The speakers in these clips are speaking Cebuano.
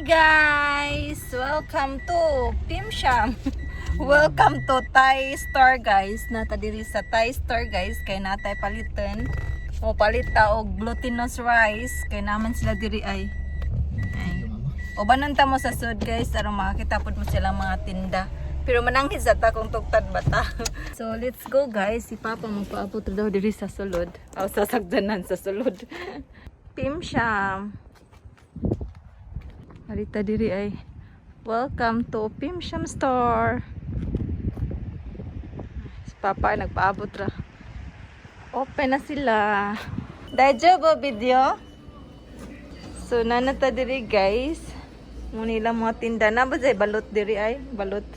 Guys! Welcome to Pimsham. Welcome to Thai Store, guys. Nata diri sa Thai Store, guys, kay natay palitan. O palit ta og glutinous rice kay naman sila diri ay. Ay. O banon ta mo sa sud, guys, aron makakita pud mo silang mga tinda. Pero mananghid sa ta kung tugtad ba ta. So let's go, guys. Si Papa magpaabot daw diri sa sulod. O sa sagdanan sa sulod. Pimsham. Arita diri ay. Welcome to Pimsham Store. Si Papa ay nagpaabot ra. Open na sila. Dajo video. So nanata diri, guys. Muni lang mga tinda na ba jay balot diri ay balot.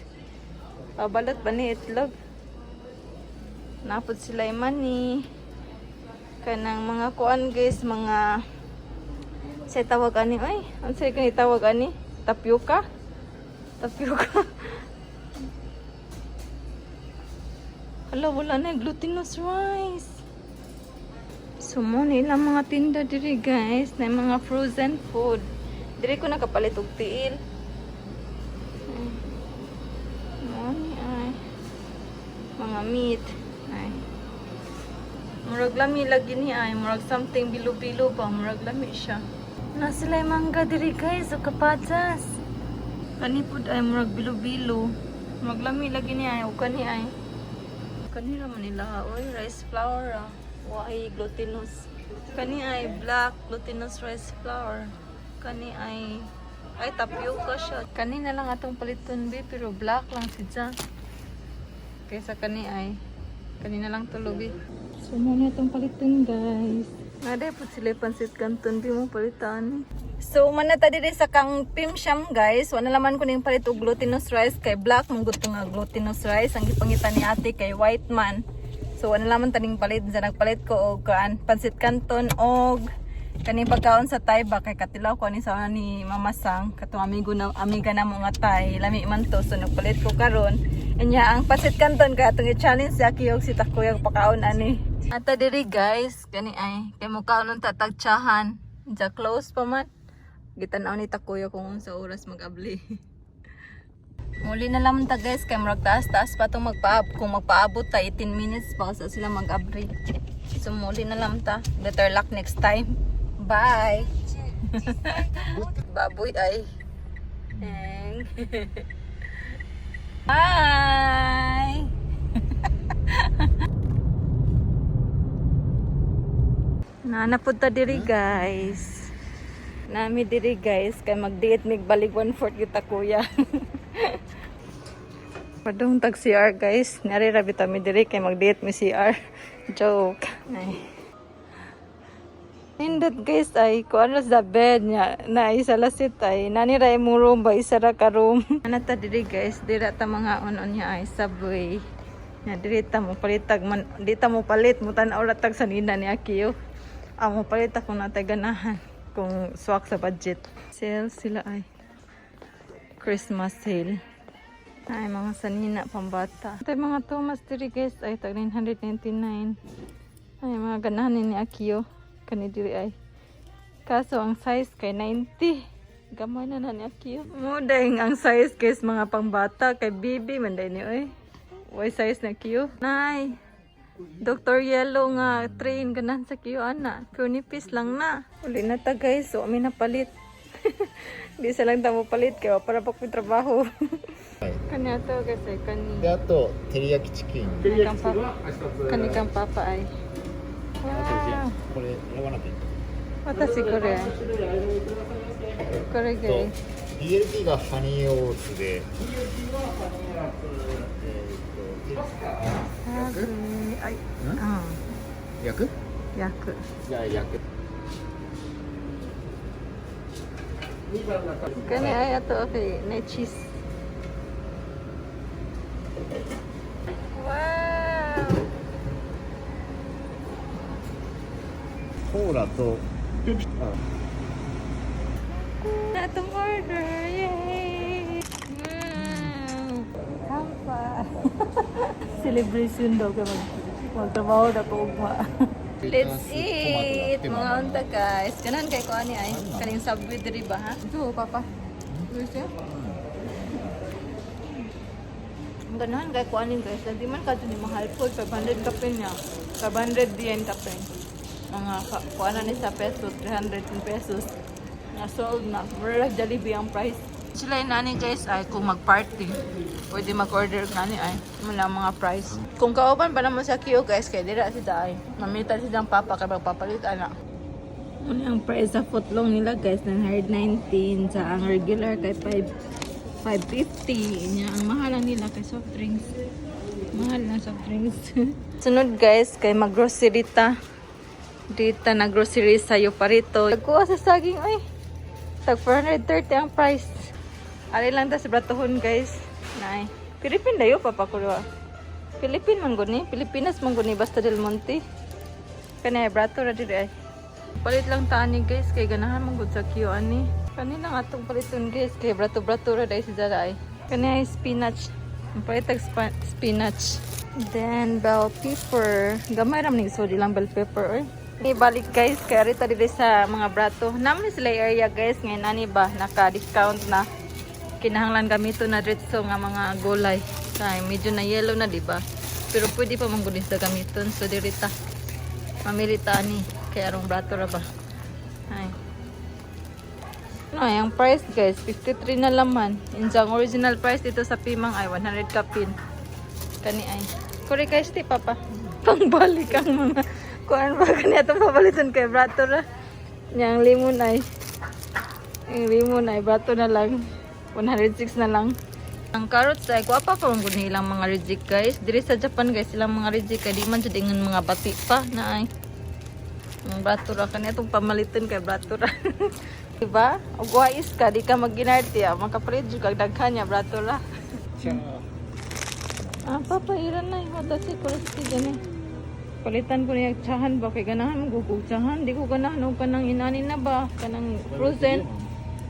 Ah, balot ba ni itlog? Napod sila yung mani. Kanang mga kuan, guys, mga sa tawag ani oy. Unsay kani tawag ani? Tapioca? Tapioca. Hala, wala na glutinous rice. So, mo ni ilang mga tinda diri, guys, na mga frozen food. Diri ko nakapalit og tiil. Ay. Mo ni ay. Mga meat. Ay. Murag lami lagi ni ay, murag something bilo-bilo pa, murag lami siya. Na sila yung mangga diri, guys, o kapatas. Kani pud ay murag bilo-bilo. Murag lami lagi ni ay, o kani ay. Kani ra man nila, oy, rice flour ah. Wa ay glutinous. Kani ay black glutinous rice flour. Kani ay tapioca siya. Kani na lang atong paliton bi, pero black lang si siya. Kaysa kani ay kani na lang tulubi. So mo na itong paliton, guys. Nga po sila pansit canton bi mo palitan. So man na ta diri sa kang Pimsham, guys. Wala naman ko ning palit og glutinous rice kay black man gud nga glutinous rice ang gipangita ni ate kay white man. So wala naman taning palit sa nagpalit ko og kaan pansit canton og kaning pagkaon sa Thai ba kay katilaw ko ani sa una ni Mama Sang, katong amigo na amiga na mo nga Thai, lami man to, so nagpalit ko karon. Nya ang pansit canton kay atong i-challenge si Aki og si Takoy pakaon ani. Ata diri, guys, kani ay kay mo kaon unta tagtsahan. Ja close pa man. Gitan-aw ni Takuya kung unsa oras mag-abli. Muli na lang ta, guys, kay murag taas-taas pa tong magpaab kung magpaabot ta 18 minutes pa sa sila mag-abri. So muli na lang ta. Better luck next time. Bye. Baboy ay. Eng. Bye. Nanapod ta diri, guys. Nami diri, guys, kay mag-date mig balig 1/4 kita kuya. Padung tag CR, guys. Nari ra bitaw mi diri kay mag-date mi CR. Joke. Ay. Nindot, guys, ay kuan ra sa bed niya na isa lasit ay nani ra imong room ba isa ra ka room. Ana ta diri, guys, dira ta mga on niya ay Subway. Nya diri ta mo palitag man di ta mo palit mo tan-aw ra tag sanina ni Akiyo. Amo palit ako natay ganahan kung swak sa budget. Sale sila ay. Christmas sale. Ay, mga sanina pambata. Ito mga Thomas diri, guys, ay tag 999. Ay, mga ganahan ni Akiyo. Kani diri ay. Kaso ang size kay 90. Gamay na na ni Akiyo. Mudeng ang size, guys, mga pangbata kay bibi man day ni oy. Way size na Akiyo. Nay. Dr. Yellow nga train ganahan sa Kiyo ana. Pero nipis lang na. Uli na ta, guys. So ami napalit. Di sa lang ta mo palit kay wa para pa ko'y trabaho. Kani ato kasi kani. であと照り焼きチキン。 Kani kang papa. Kani kang papa ay. Wow. これ選ばなきゃいけない。私これ。これと guys. BLT がハニーオーツで、 Ay. ん Ah, 焼く焼く。じゃあ焼く。 Kani ay ato okay, na cheese. Wow. コーラと Na atong order. Yay! Wow. Kampa. Celebration daw ka magtrabaho na ko ugma. Let's eat! Mga unta, guys. Kanan kay ko ani ay. Kaning Subway diri ba ha? Ito, papa. Gusto? Ang ganahan kay kuanin, guys. Di man kadto ni mahal po. 500 kapin niya. 500 yen kapin. Mga kuanan ni sa peso, 300 pesos. Na sold na. Mura Jollibee ang price. Sila yung nani, guys, ay kung mag-party. Pwede mag-order nani ay. Wala mga price. Kung kauban pa naman sa Kyo, guys, kay dira si ay. Mamita silang papa kay magpapalit ana. Ano ang price sa footlong nila, guys, 919 sa ang regular kay 5 550. Nya ang mahal lang nila kay soft drinks. Mahal na soft drinks. Sunod, guys, kay mag-grocery ta. Dita na grocery sa Parito. Nagkuha sa saging oy. Tag 430 ang price. Ali lang ta sa bratohon, guys. Nay. Philippine dayo papa ko. Philippine man gud ni, Pilipinas man gud ni basta Del Monte. Kanay brato ra diri ay. Palit lang ta ani, guys, kay ganahan man gud sa Q ani. Kani lang atong paliton, guys, kay brato-brato ra dai si Zara ay. Kani ay spinach. Ang palit tag spinach. Then bell pepper. Gamay ra man ni ilang bell pepper oy. Ibalik, guys, kay arita diri sa mga brato. Naman sila area, guys, ngayon ani ba naka-discount na. Kinahanglan gamito na diretso nga mga gulay. Kay medyo na yellow na, di ba? Pero pwede pa man gud sa gamiton. So diri ta. Mamili ta ani kay arong brato ra ba. Ay. No, ang price, guys, 53 na laman. Injang original price dito sa Pimang ay 100 kapin. Kani ay. Kuri guys, ti papa. Pangbalik ang mga kuan ba kani atong papalitan kay brato ra. Yang limon ay. Ang limon ay brato na lang. 106 na lang. Ang carrots ay gwapa pa man gud nilang mga reject, guys. Diri sa Japan, guys, silang mga reject kay di man jud ingon mga bati pa na ay. Ang brato ra kani atong pamaliton kay brato ra. Diba? Og wais ka, di ka magginarti ah. Makapalit jud kag daghan niya brato ra. じゃあ Ah, papa, ira na. Watashi ko gani. Palitan ko niya tsahan ba kay ganahan mo gugug tsahan. Di ko ganahan og kanang inani na ba kanang frozen.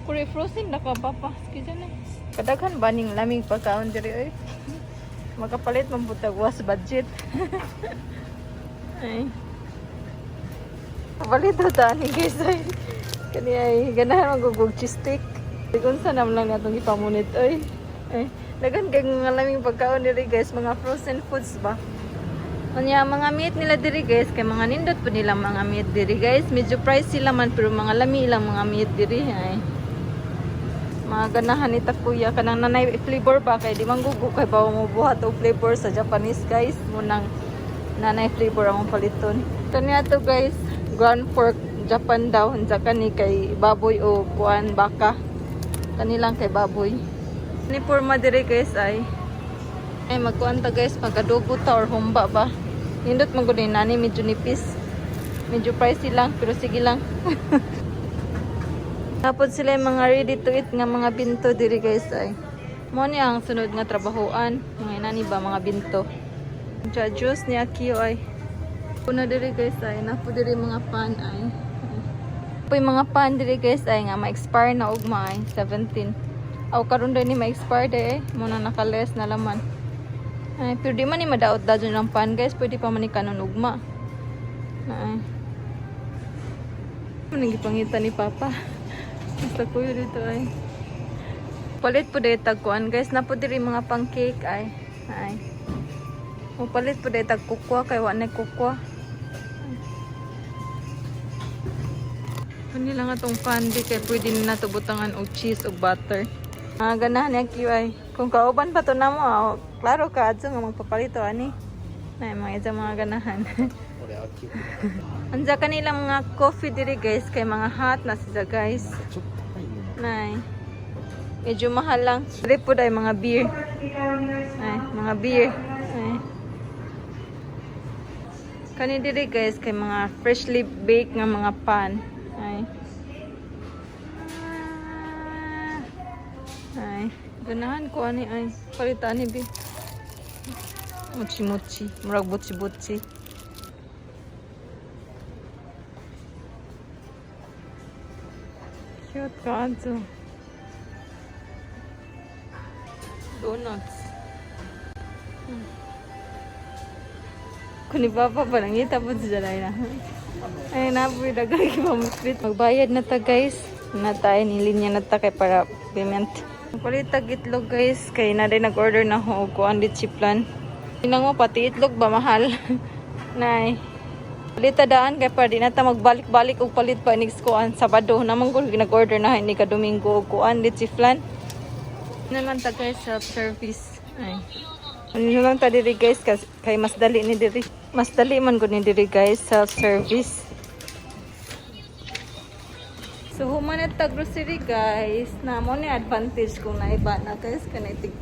Kuri frozen na ka papa. Sige na. Kadaghan ba ning lamig pagkaon diri oy. Makapalit man pud tag was budget. Ay. Palit ta ni, guys, ay. Kani ay ganahan magugug cheese stick. Unsa naman lang natong ipamunit oy. Ay, daghan kay mga laming pagkaon diri, guys, mga frozen foods ba. Unya mga meat nila diri, guys, kay mga nindot po nila mga meat diri, guys. Medyo pricey sila man pero mga lami ilang mga meat diri ay. Mga ganahan ni kuya kanang nanay flavor ba kay di man gugo kay bawo mo buhat og flavor sa Japanese, guys. Munang nanay flavor ang paliton. Kani ato, guys, ground pork Japan daw unsa kani kay baboy o kuan baka. Kani lang kay baboy. Ni porma diri, guys, ay. Ay magkuan ta, guys, pag-adobo ta or humba ba. Nindot man gud ni nani medyo nipis. Medyo pricey lang pero sige lang. Tapos sila yung mga ready to eat nga mga binto diri, guys, ay. Mo ni ang sunod nga trabahoan, mga inani ba mga binto. Ja juice ni Akio ay. Una diri, guys, ay napo diri mga pan ay. Poy mga pan diri, guys, ay nga ma-expire na ugma ay 17. Aw karon din ni ma-expire day eh. Muna naka-less na laman. Ay, pero di man ni madaot dadyon ang pan, guys, pwede pa man ni kanon ugma. Ay. Ano gipangita ni Papa? Basta kuyo dito ay. Palit po dahil tagkuan, guys. Napo diri mga pancake ay. Ay. Mupalit po dahil tag kukwa kay wa na kukwa. Kani lang atong pan di kay pwede na nato butangan og cheese og butter. Ah, ganahan niya QI. Kung kauban pa to namo, ah, klaro ka adto nga magpapalito ani. Nay mga isa mga ganahan. これ秋 Anja kanila mga coffee diri, guys, kay mga hot na sila, guys. ちょっと高いね Nay. Medyo mahal lang. Diri po ay mga beer. Ay, mga beer. Ay. Kani diri, guys, kay mga freshly baked nga mga pan. Ay. Ah. Ay, ganahan ko ani ay. Palitan ni bi. Mochi mochi, murag butchi butchi. Cute ka ato. Donuts. Kung ni Papa pa nangita po siya na. Ay, napoy dagay pamuspit. Magbayad na ta, guys. Na tayo ni linya na ta kay para payment. Palit tag itlog, guys, kay na rin nag-order na ho og kuan, leche flan. Tingnan mo, pati itlog ba mahal. Nay. Palit ta daan kay para di na ta magbalik-balik og palit pa next kuan Sabado naman gud nag-order na ni ka Domingo og kuan, leche flan. Na lang ta, guys, self-service. Ay. Ano lang ta diri, guys, kasi kay mas dali ni diri. Mas dali man gud ni diri, guys, self-service. So human na ta grocery, guys. Na mo ni advantage kung naiba na, guys, kanay tig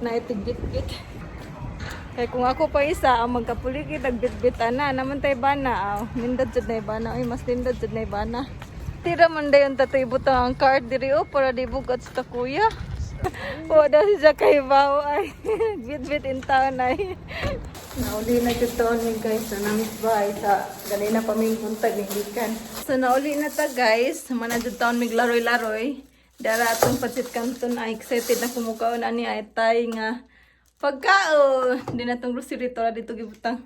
naitig bit-bit. Kay kung ako pa isa ang magkapuligid nagbitbit ana naman tay bana aw. Nindot jud na bana oy, mas nindot jud na bana. Tira man dayon tatoy butang ang card diri oh para di bugat sa kuya. Wa daw siya kay bawo ay. Bit-bit in town ay. Nauli na jud taon ni, guys. Na namis ba ay sa ganina pa ming buntag ni gikan. So nauli na ta, guys. Mana jud taon mig laroy-laroy. Dara atong pancit canton ay, excited na kumukaon ani ay tay nga pagkaon. Di na tong grocery to dito gibutang.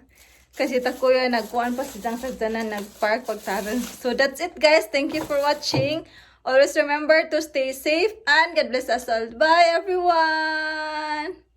Kasi ta kuya nagkuan pa si Jang sa tanan nagpark pagtaron. So that's it, guys. Thank you for watching. Always remember to stay safe and God bless us all. Bye, everyone.